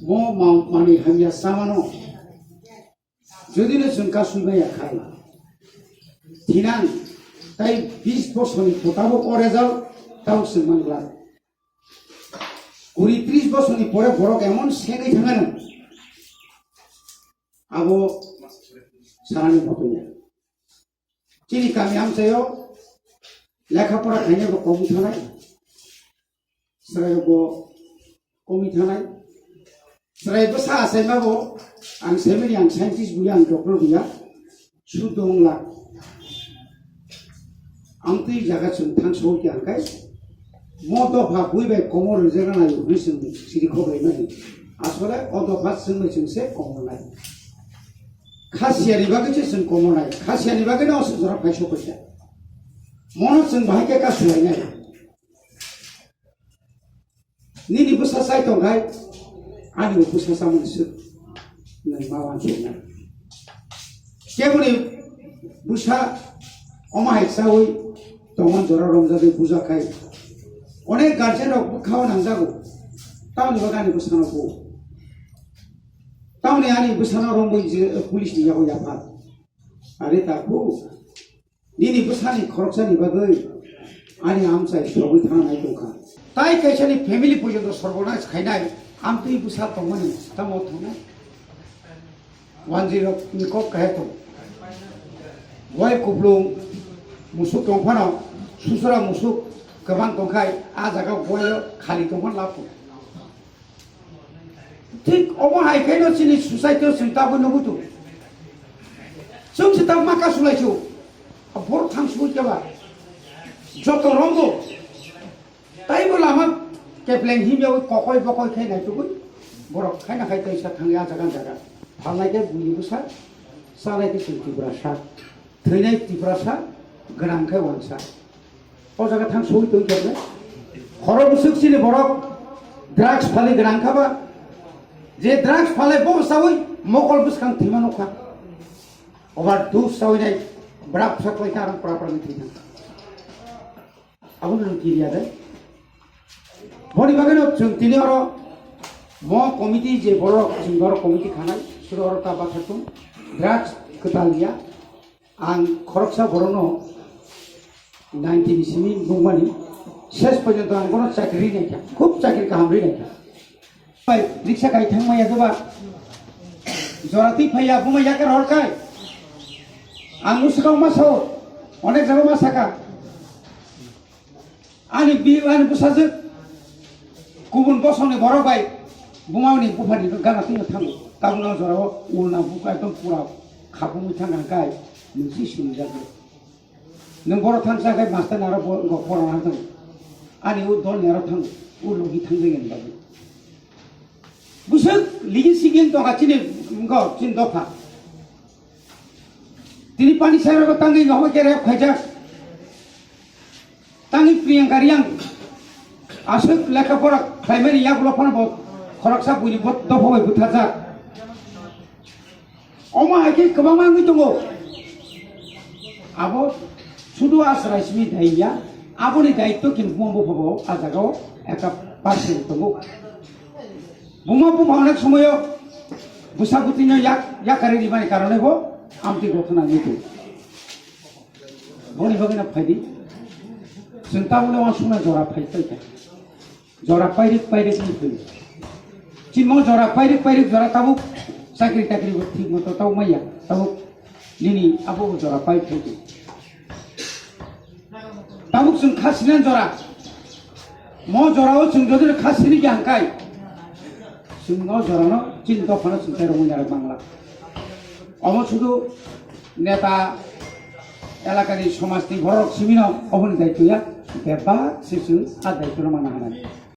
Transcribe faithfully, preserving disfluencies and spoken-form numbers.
Mo ma-, manwi hamya chamano jodi no chwng kasui maya khai, thinang tai bis bosorni pota bo o result tamo chwng man glak. Kuri tris bosorni pore borok emon sengwi thangano, abo sanani botoi ya. Chini kami amchaio lekha pora khainai bo komwi thanai, chwrairok bo komwi thanai, chwrai bwsa achaima bo ang saimani, ang scientist buya, ang doctor buya, sudong lak. Amtwi jaga chwng thang sohor khe ang kai mo dopha bui bai komor rijak nai hwnwi chwng siri khok rimani. Asole o dopha chwng bai chwng se komor nai. Khasiyani bagwi se chwng komor nai. Khasiyani bagwi no aswk jora phai sokoi kha. Mono chwng bahai khe kasu lai nai. Nini bwsa chai tong khai, ani bo bwsa chamani swk nwng ma wansuk nai. Keboni bwsa omo hai chawi tongmani jora romjagwi buja khai. Onek guardian rok bwkhao nangjago. Tamoni bagwi ani bwsano bo. Tamoni ani bwsano romwi je police ni yago yapha. Are takhuk. Nini bwsani khoroksani bagwi ani amchai sogwi thana nai tongkha. Tai kaisani family porjonto sorbonas khainai amtwi bwsa tongmani tamo thangnai. Wanjwi rok ni kok kahai tong. Wai kuplung musuk tongphano susura musuk kwbang tongkhai a jaga wai khali tongphano lapung. Thik omo hai khe no chini society o chwng tabuk nugwi tongo. Chwng se tabuk ma kasu lai se o. A borok thang sugwi khe ba. Joto rongo. Taibo lama kepleng himya wi kokoi bokoi khe naitugwi. Borok khaina khai tei sa thangya jaga jaga. Phalnai khe buini bwsa, chanai khe chwng Tiprasa. Thwinai Tiprasa, gwnang khe wansa. O jaga thang soi tong khe khoro bwswk chini borok drugs phalwi gwnang kha ba. Je drugs phalai bo sawi mokol bwskang thwima nukha. Overdose sawi nai bwrak bwsak lai kha arang pra pra ni thwi thang. Abo no kiriya de. Boni bagwi no chwng tini oro mo committee je borok chwng oro committee khanai suro oro ta batha tung drugs kwtal ya. Ang khoroksa borokno ninety ni simi nukmani, ses porjonto ang bono chakri rinaikha, khub chakri kaham rinaikha. Bai, riksa kai thangmaya doba, jora twi phaiya, buma yakar horkai. Ang musuka ma sao, onek jaga ma saka. Ani bi, ani bwsajwk kubun bosongni borok bai bumani buphani gana twi thango. Tabukno jorao ulna bukha ekdom pura khapungwi thangkha hwnkhe nwng si sinijak. Nwng borok thangsa khe master ni aro bo-, bo porana thang. Ani o dol ni aro thang, o logi thang jai ni bagwi. Bwswk ligi sigin tongkha chini, wngkha chini dopha. Tini pani sai rogo tangwi nohoi khe rep khaijak. Tangwi Priyanka Reang aswk lekha pora khlaimani yagulo phano bo khoroksa buini bo dopha bai butharjak. Omo hai khe kwbangma wngwi tongo. Abo sudu asrai simi dai ya, aboni daityo kini buma buphabo a jagao ekta percent tongo. Buma bupha onek somoyo bwsa bwtwino yak, yakari rimani karone bo amtwi gothona wngwi tongo. Boni bagwino phaidi. Chwng tabukno uansukna jora phai paikha. Jora pairik pairik wngwi phai. Chini jora pairik pairik jora tabuk chakri takri bo thik moto tau maya. Tabuk nini abo jora pai phai. Tabuk chwng kha sinan jora. Mo jorao chwng jodi kha sini khe hangkai. Chwng o jorano chini dophano chwng khe romwi narwk mangla. Omo sudu neta elakani somajni borok simino oboni daityo ya. Bebak se chwng a daityono mana hanai.